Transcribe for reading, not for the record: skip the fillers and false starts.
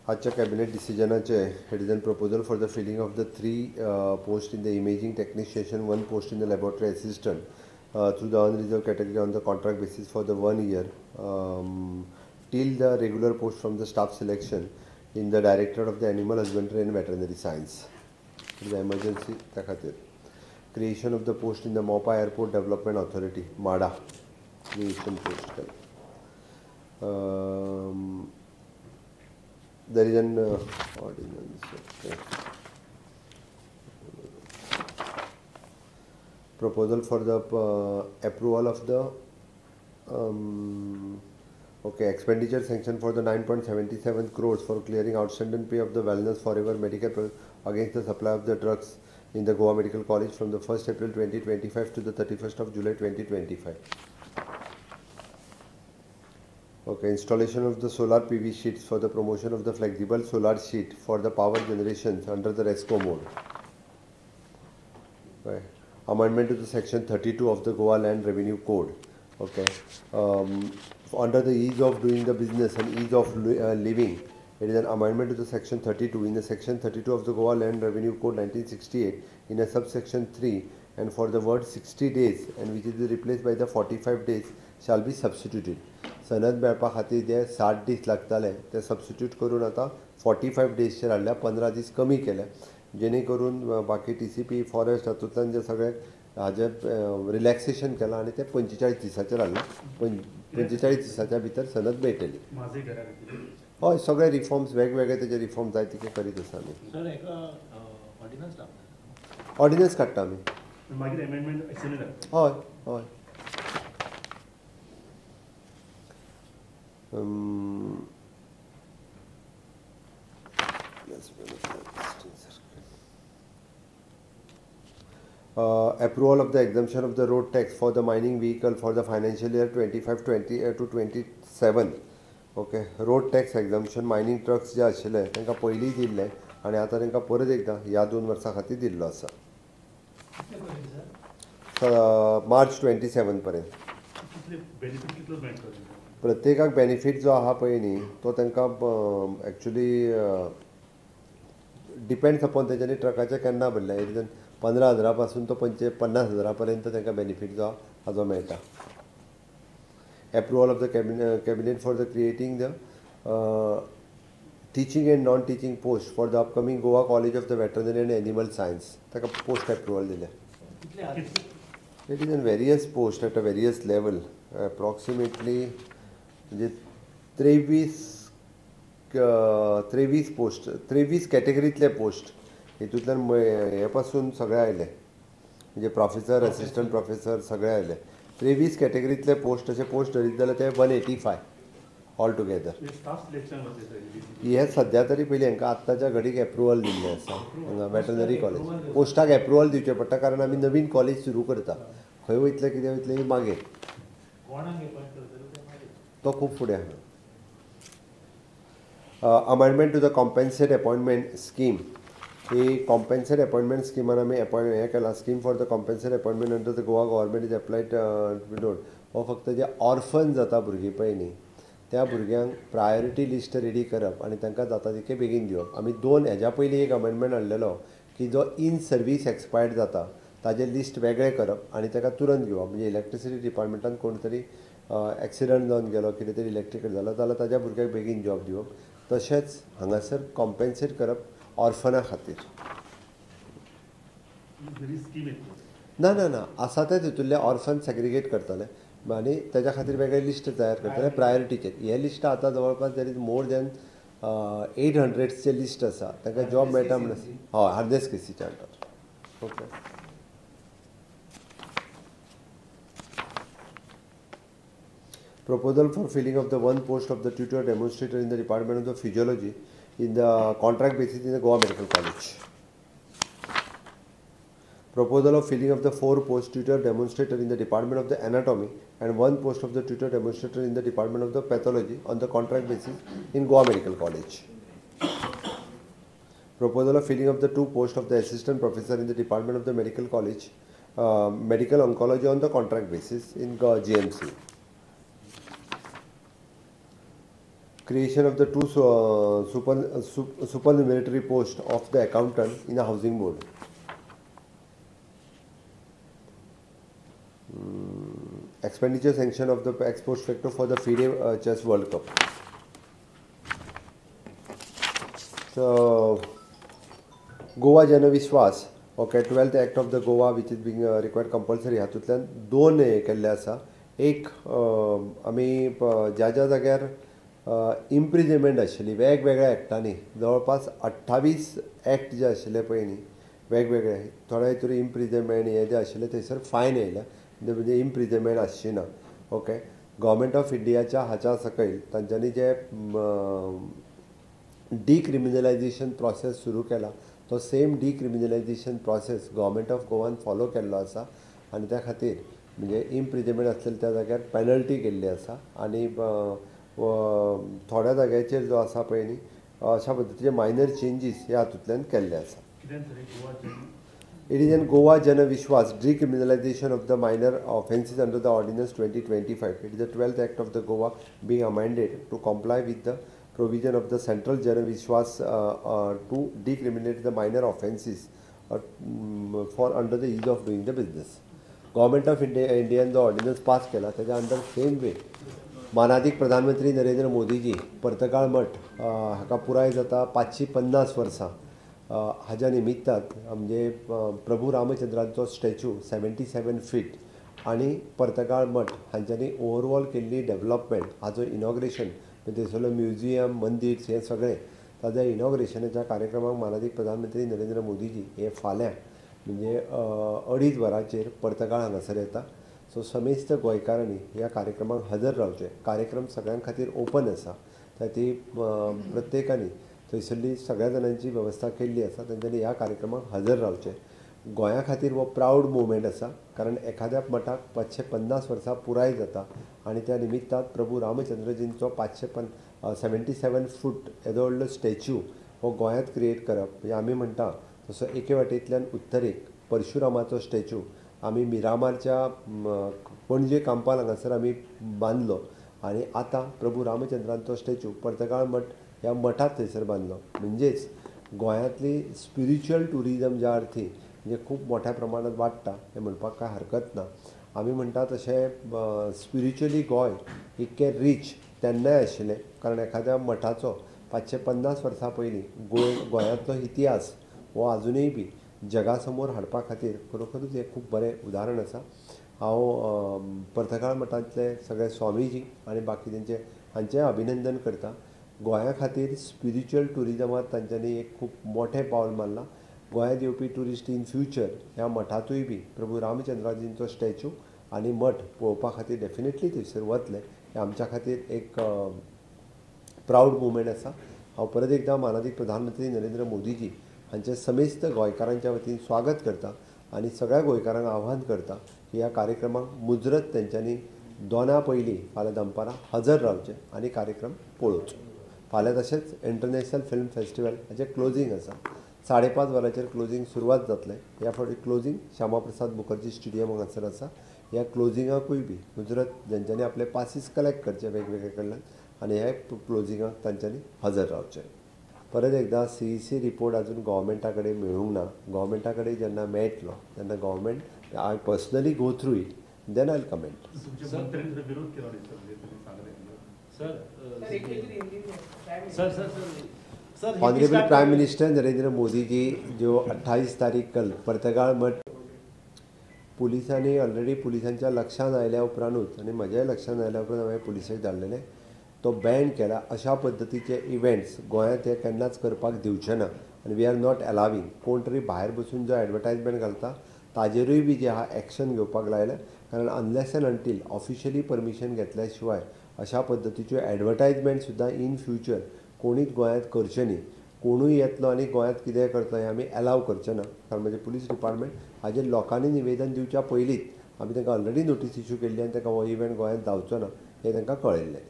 आजच्या cabinet डिसिजनाचे it is an proposal for the filling of the 3 post in the imaging technician, 1 post in the laboratory assistant through the unreserved category on the contract basis for the 1 year till the regular post from the staff selection in the directorate of the animal husbandry and veterinary science. It is emergency त्या खातीर. Creation of the post in the Mopa airport development authority MADA creation post केलें. There is an ordinance. Okay. Proposal for the approval of the okay, expenditure sanction for the 9.77 crores for clearing outstanding pay of the Wellness Forever Medical against the supply of the drugs in the Goa Medical College from the 1st April 2025 to the 31st of July 2025. Okay, installation of the solar PV sheets for the promotion of the flexible solar sheet for the power generation under the RESCO mode. Okay. Amendment to the section 32 of the Goa Land Revenue Code. Okay, under the ease of doing the business and ease of living, it is an amendment to the section 32. In the section 32 of the Goa Land Revenue Code 1968, in a subsection 3, and for the word 60 days and which is replaced by the 45 days shall be substituted. सनद मेळपा खातीर जे 60 दीस लागताले ते substitute करून आतां 45 डेजचेर हाडल्या, 15 दीस कमी केले, जेणे करून बाकी TCP forest हातूंतल्यान जे सगळे हाजें रिलॅक्सेशन केलां आनी तें 45 दिसाचेर हाडलां. 45 दिसाच्या भितर सनद मेळटली. हय, सगळे रिफॉर्म्स वेगवेगळे तेजे रिफॉर्म जाय तितके करीत आसा आमी. ऑर्डिनन्स काडटा आमी. हय हय. Approval of the exemption of the road tax for the mining vehicle for the financial year 25-20 to 27. Okay, road tax exemption mining trucks जे आशिल्ले तांकां पयलीं दिल्ले आनी आतां तांकां परत एकदां ह्या 2 वर्सां खातीर दिल्लो आसा, मार्च 27 पर्यंत. प्रत्येकाक बेनिफीट जो आहा पळय न्ही तो तांकां एक्चुली डिपेंड्स अपॉन तेंच्यांनी ट्रकाचें केन्ना भरलें. एक 15,000 पासून तो 50,000 पर्यंत तांकां बेनिफीट जो हाजो मेळटा. Approval of the cabinet for the creating the teaching and non teaching post for the upcoming Goa college of the veterinary and animal science, ताका पोस्ट एप्रुवल दिलें. It is in various post at a various level, approximately म्हणजे 23 post, 23 कॅटेगरींतले post हितूंतल्यान हे पासून सगळे आयले, म्हणजे professor, assistant professor सगळे आयले. 23 कॅटेगरींतले पोस्ट, अशे पोस्ट धरीत जाल्यार ते 185 ऑल टुगेदर. हे सद्या तरी पयलीं हांकां आत्ताच्या घडीक एप्रुवल दिल्लें आसा. हांगा वेटरनरी कॉलेज पोस्टाक एप्रुवल दिवचें पडटा, कारण आमी नवीन कॉलेज सुरू करता. खंय वयतले कितें वयतलें मागीर तो खूब फुडें आहा. Amendment to the compensate appointment scheme. ही कॉम्पेन्सेट अपॉयंटमेंट स्किमान आमी हें केलां. Scheme for the compensate appointment under the Goa government is applied note. हो फक्त जे ऑर्फन जाता भुरगीं पळय न्ही त्या भुरग्यांक प्रायोरिटी लिस्ट रेडी करप आनी तांकां जाता तितके बेगीन दिवप. आमी 2 हेज्या पयलीं एक अमेंडमेंट हाडलेलो की जो इन सर्वीस एक्सपायर्ड जाता ताजें लिस्ट वेगळें करप आनी ताका तुरंत घेवप. म्हणजे इलेक्ट्रिसिटी डिपार्टमेंटान कोण तरी एक्सिडंट जावन गेलो, कितें तरी इलेक्ट्रिकल जालो जाल्यार ताज्या भुरग्याक बेगीन जॉब दिवप. तशेंच हांगासर कॉम्पेन्सेट करप ऑर्फना खातीर. ना ना ना, आसा ते तितूंतले ऑर्फन सेग्रिगेट करतले आनी ताज्या खातीर वेगळें लिस्ट तयार करतले प्रायोरिटीचेर. हें लिस्ट आतां जवळपास there is more than 800 list आसा, तांकां जॉब मेळटा म्हणून. हय, harness केसीच्या under. Okay. Proposal for filling of the 1 post of the tutor demonstrator in the Department of the Physiology in the contract basis in the Goa Medical College. Proposal of filling of the 4 post tutor demonstrator in the Department of the Anatomy and 1 post of the tutor demonstrator in the Department of the Pathology on the contract basis in Goa Medical College. Proposal of filling of the 2 post of the assistant professor in the Department of the Medical College, Medical Oncology on the contract basis in GMC. Creation of the 2 supernumerary post of the accountant in a housing board. Expenditure sanction of the ex post facto for the FIDE Chess World Cup. So, Goa Janvishwas, okay, 12th Act of the Goa, which is being required compulsory. हातूंतल्यान दोन हे केल्ले आसा. एक आमी ज्या ज्या जाग्यार इम्प्रिजमेंट आशिल्ली वेगवेगळ्या एक्टांनी, जवळपास 28 एक्ट जे आशिल्ले पळय न्ही वेगवेगळे, थोड्या हितून इम्प्रिजमेंट हे जे आशिल्ले थंयसर फायन येयल्या, म्हणजे इम्प्रिजमेंट आसची ना. ओके, गव्हर्मेंट ऑफ इंडियाच्या हाच्या सकयल तांच्यांनी जे डिक्रिमिनलायजेशन प्रोसेस सुरू केला तो same decriminalisation process government of Goan follow केल्लो आसा आनी त्या खातीर म्हणजे इम्प्रिजमेंट आसलेले त्या जाग्यार पेनल्टी केल्ली आसा आनी थोड्या जाग्याचेर जो आसा पळय न्ही अशा पद्दतीचे मायनर चेंजीस ह्या हातूंतल्यान केल्ले आसा. It is an Goa Janvishwas decriminalisation of the minor offences under the ordinance 2025. It is the 12th act of the Goa being amended to comply with the provision of the central Janvishwas to decriminalise the minor offences for under the ease of doing the business. Government of Indian जो ordnance pass केला त्याच्या under same way मानादीक प्रधानमंत्री नरेंद्र मोदीजी पर्तगाळ मठ हाका पुराय जाता 550 वर्सां. हाज्या निमित्तान म्हणजे प्रभू रामचंद्रांचो स्टॅच्यू 77 फीट आनी पर्तगाळ मठ हांच्यांनी ओवरऑल केल्ली डेवलपमेंट हाजो इनॉग्रेशन, थंयसरलो म्युझियम मंदीर हें सगळें ताज्या इनॉग्रेशनाच्या कार्यक्रमाक मानादीक प्रधानमंत्री नरेंद्र मोदीजी हे फाल्यां म्हणजे 2:30 वरांचेर पर्तगाळ हांगासर येता. सो समेस्त गोंयकारांनी ह्या कार्यक्रमाक हजर रावचें. कार्यक्रम सगळ्यां खातीर ओपन आसा, त्या ती प्रत्येकांनी थंयसरली सगळ्या जाणांची वेवस्था केल्ली आसा, तेंच्यांनी ह्या कार्यक्रमाक हजर रावचें. गोंया खातीर हो प्रावड मुवमेंट आसा, कारण एखाद्या मठाक 550 वर्सां पुराय जाता आनी त्या निमित्तान प्रभू रामचंद्रजींचो 577 फूट येदो व्हडलो स्टॅच्यू हो गोंयांत क्रिएट करप म्हणजे आमी म्हणटा तसो एके वाटेंतल्यान उत्तरेक परशुरामाचो स्टॅच्यू आमी मिरामारच्या पणजे कांपाल हांगासर आमी बांदलो आनी आतां प्रभू रामचंद्रांचो स्टॅच्यू पर्तगाळ मठ ह्या मठांत थंयसर बांदलो. म्हणजेच गोंयांतली स्पिरिच्युअल ट्युरिजम ज्या अर्थी म्हणजे खूब मोठ्या प्रमाणात वाडटा हें म्हणपाक कांय हरकत ना. आमी म्हणटा तशें स्पिरिच्युअली गोंय इतकें रीच तेन्नाय आशिल्लें, कारण एखाद्या मठाचो 550 वर्सां पयलीं गोंयांतलो इतिहास हो आजुनूय बी जगा समोर हाडपा खातीर खरोखरूच हें खूब बरें उदाहरण आसा. हांव पर्तगाळ मठांतले सगळे स्वामीजी आनी बाकी तेंचे हांचें अभिनंदन करता. गोंया खातीर स्पिरिच्युअल ट्युरिजमांत तांच्यांनी एक खूब मोठें पावल मारलां. गोंयांत येवपी ट्युरिस्ट इन फ्युचर ह्या मठांतूय बी प्रभू रामचंद्राजींचो स्टॅच्यू आनी मठ पळोवपा खातीर डेफिनेटली थंयसर वतले. हें आमच्या खातीर एक प्रावड मुवमेंट आसा. हांव परत एकदां मानादीक प्रधानमंत्री नरेंद्र मोदीजी हांचे समेस्त गोंयकारांच्या वतीन स्वागत करता आनी सगळ्या गोंयकारांक आव्हान करता की ह्या कार्यक्रमाक मुजरत तेंच्यांनी 2 पयलीं फाल्यां दनपारां हजर रावचें आनी कार्यक्रम पळोवचो. फाल्यां तशेंच इंटरनॅशनल फिल्म फेस्टिवल हाचें क्लोजींग आसा. 5:30 वरांचेर क्लोजींग सुरवात जातलें. ह्या फावटी क्लोजींग श्यामाप्रसाद मुखर्जी स्टेडियम हांगासर आसा. ह्या क्लोजिंगाकूय बी मुजरत तेंच्यांनी आपले पासीस कलेक्ट करचे वेगवेगळे कडल्यान आनी ह्या क्लोजिंगाक तांच्यांनी हजर रावचें. परत एकदां CEC report अजून गव्हर्मेंटा कडेन मेळूंक ना. गव्हर्मेंटा कडेन जेन्ना मेळटलो तेन्ना government I personally go through it, then I will comment. Honourable prime minister Narendra Modi ji जो 28 तारीख कल पर्तगाळ मठ पुलिसांनी ऑलरेडी पुलिसांच्या लक्षांत आयल्या उपरांतूच आनी म्हज्याय लक्षांत आयल्या उपरांत हांवें पुलिसेक धाडलेलें, तो बॅन केला. अशा पद्दतीचे इव्हेंट्स गोंयांत हे केन्नाच करपाक दिवचे ना आनी we are not अलाविंग. कोण तरी भायर बसून जो एडवर्टायजमेंट घालता ताजेरूय बी जे आहा एक्शन घेवपाक लायलें, कारण unless and until officially permission घेतल्या शिवाय अशा पद्दतीच्यो एडवर्टायजमेंट सुद्दां इन फ्युचर कोणीच गोंयांत करचें न्ही. कोणूय येतलो आनी गोंयांत कितें करतलो हें आमी एलाव करचें ना, कारण म्हणजे पुलीस डिपार्टमेंट हाजेर लोकांनी निवेदन दिवच्या पयलींच आमी तांकां ऑलरेडी नोटीस इशू केल्ली आनी तांकां हो इव्हेंट गोंयांत जावचो ना हें तांकां कळयल्लें.